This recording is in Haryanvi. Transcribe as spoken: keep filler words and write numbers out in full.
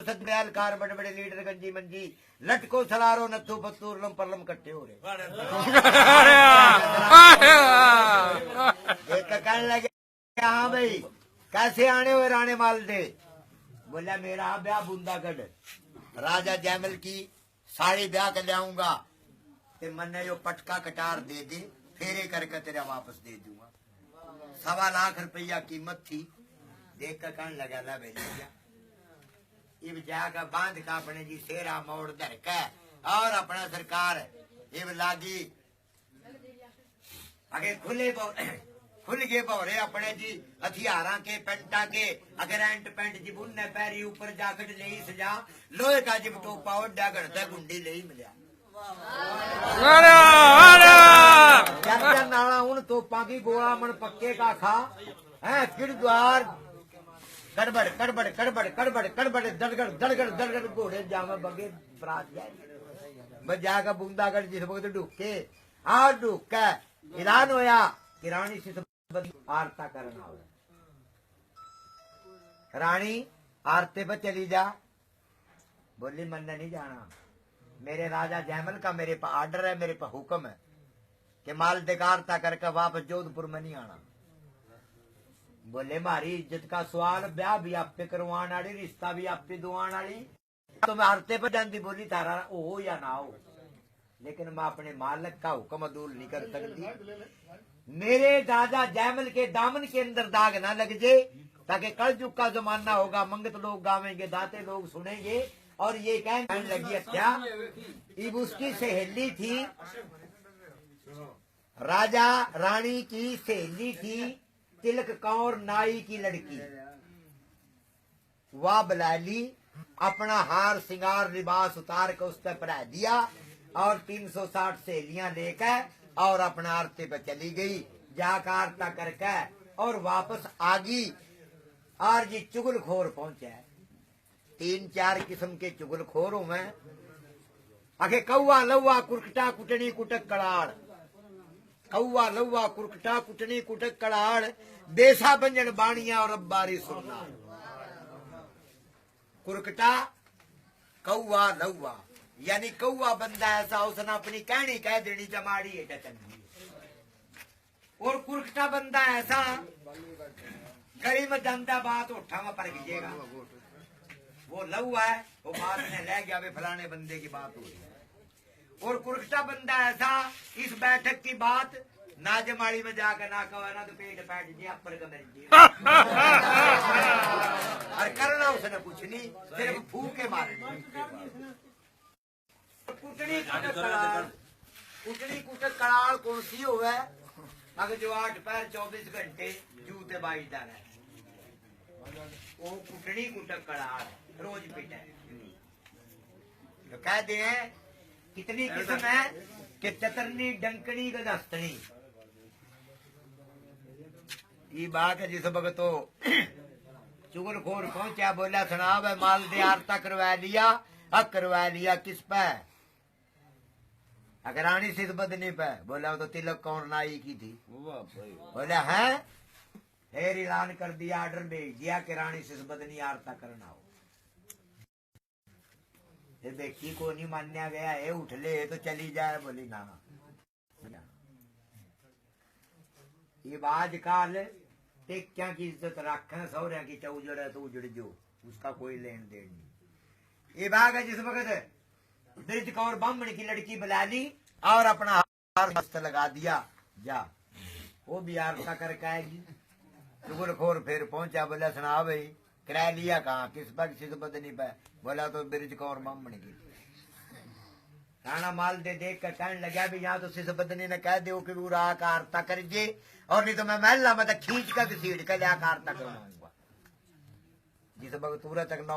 सत बयालकार, बड़े बड़े लीडर, गंजी मंजी, लटको सलारो, नत्थू पत्तूर, लम परलम इकट्ठे हो रहे। देख के कहने लगे, "हाँ भाई, कैसे आने हुए राणे माल दे?" बोला, "मेरा ब्याह बूंदागढ़, राजा जैमल की साड़ी ब्याह कर ले आऊंगा, ते मन्ने यो पटका कटार दे दे, फेरे करके तेरा वापस दे दूंगा।" सवा लाख रुपया कीमत थी। देख के कहने लगा, "ला भाई, ले जा।" इब जाके बांध का अपने जी सेरा मोड़ धर के और अपना सरकार इब लागी। अगे खुले बौ-, खुल गए भौरे अपने जी हथियारां के, पेंटा के। अगर एंट पेंट जी बुनने पैरी ऊपर जाकेट ले ही सजा, लोहे का जिब टोपा ओढ़ा, घड़ते गुंडी ले ही मिला। अरे, अरे। जब जब नाला उन तोपां की गोला मन पक्के का खा, हैं, किड़ द्वार, कड़बड़, कड़बड़, कड़बड़, कड़बड़, कड़बड़, दड़गड़, दड़गड़, दड़गड़, घोड़े जावे बगे बरात जाए। बस जाके बूंदागढ़ जिस वक्त ढुके, आ ढुक के ऐलान होया कि राणी सिसबद आरता करना हो। राणी आरते पे चली जा। बोली, "मन्ने नहीं जाना, मेरे राजा जैमल का मेरे पे आर्डर है, मेरे पे हुक्म है कि माल दे का आरता करके वापस जोधपुर में नहीं आना।" बोले, "म्हारी इज्जत का सवाल, ब्याह भी आपे करवाण आली, रिश्ता भी आपे दुआण आली, तो मैं आरते पे जांदी।" बोली, "थारा हो या ना हो, लेकिन मैं अपने मालिक का हुक्म अदूल नहीं कर सकती। मेरे राजा जैमल के दामन के अंदर दाग ना लग जे, ताकि कलयुग का जमाना होगा, मंगत लोग गावेंगे, दाते लोग सुनेंगे।" और ये कहने लगी, "अच्छा।" इब उसकी सहेली थी, राजा राणी की सहेली थी, तिलक कौर नाई की लड़की, वह बुला ली, अपना हार श्रृंगार लिबास उतार के उस पर पहरा दिया और तीन सौ साठ सहेलियां लेकर और अपना आरते पे चली गई। जाकर आरता करके और वापस आ गई। और जी चुगलखोर पहुंचे, तीन चार किस्म के चुगलखोर होवे। आखे कौआ लौआ कुरकटा कुटनी कुटक कड़ाड़, कौआ लौआ कुरकटा कुटनी कुटक कड़ाड़, बेसा बंजन बाणिया और अब्बारी सुनना। कुरकटा, कौआ लौआ, यानी कौआ बंदा ऐसा, उसने अपनी कहनी कह देनी, जमाड़ी है क्या चंगी है। और कुरकटा बंदा ऐसा, गली में जांदा बात होठा में पर गिजेगा। वो लौआ है, वो बात ने ले गया, वे फलाने बंदे की बात हो रही है। और कुरकटा बंदा ऐसा, इस बैठक की बात ना जमाड़ी में जाकर ना कहो ना, तो पेट बैठ जी, अपर का मर जी। और करना उसने कुछ नहीं, सिर्फ फूके मारने। कुटनी कुटक कड़ाल, कुटनी कुटक कड़ाल कौन सी होवे? अगर जो आठ पैर चौबीस घंटे जूते बाजदा रहे, वो कुटनी कुटक कड़ाल रोज पिटे। तो कह दे, कितनी किस्म है कि चतरनी, डंकनी, गदस्तनी। ये बात है, जिस वक्त तो चुगलखोर पहुंचा, बोला, "सुना बे, माल दे आरता करवा लिया।" "हक करवा लिया, किस पे?" "अगर राणी सिसबदनी पे।" बोला, "वो तो तिलक कौर नाई की थी।" वाह भाई। बोला, "हैं?" फिर ऐलान कर दिया, ऑर्डर भेज दिया कि राणी सिसबदनी आरता करना हो। ये देखी को नहीं मान्या गया, ये उठ ले तो चली जाए। बोली, "ना।" ये आजकल टेक्या की इज्जत रखें, सौरिया की चौजड़ है तो उजड़ जो, उसका कोई लेन देन नहीं। ये बाग है, जिस वक्त ब्रज कौर बामण की लड़की बुला ली और अपना हार मस्त लगा दिया, जा, वो भी आरता करके आएगी। चुगलखोर फिर पहुंचा, बोला, "सुना भाई, किराया लिया कहाँ, किस पे, सिसबदनी पे?" बोला, "तो ब्रज कौर बामण की।" राणा माल दे देख के कहने लगा, "भी यहाँ तो सिसबदनी ने कह दो कि वो राह का आरता कर जे, और नहीं तो मैं महला में तो खींच के घसीट के लिया का आरता करवाऊंगा।" जिस वक्त पूरा तक नौ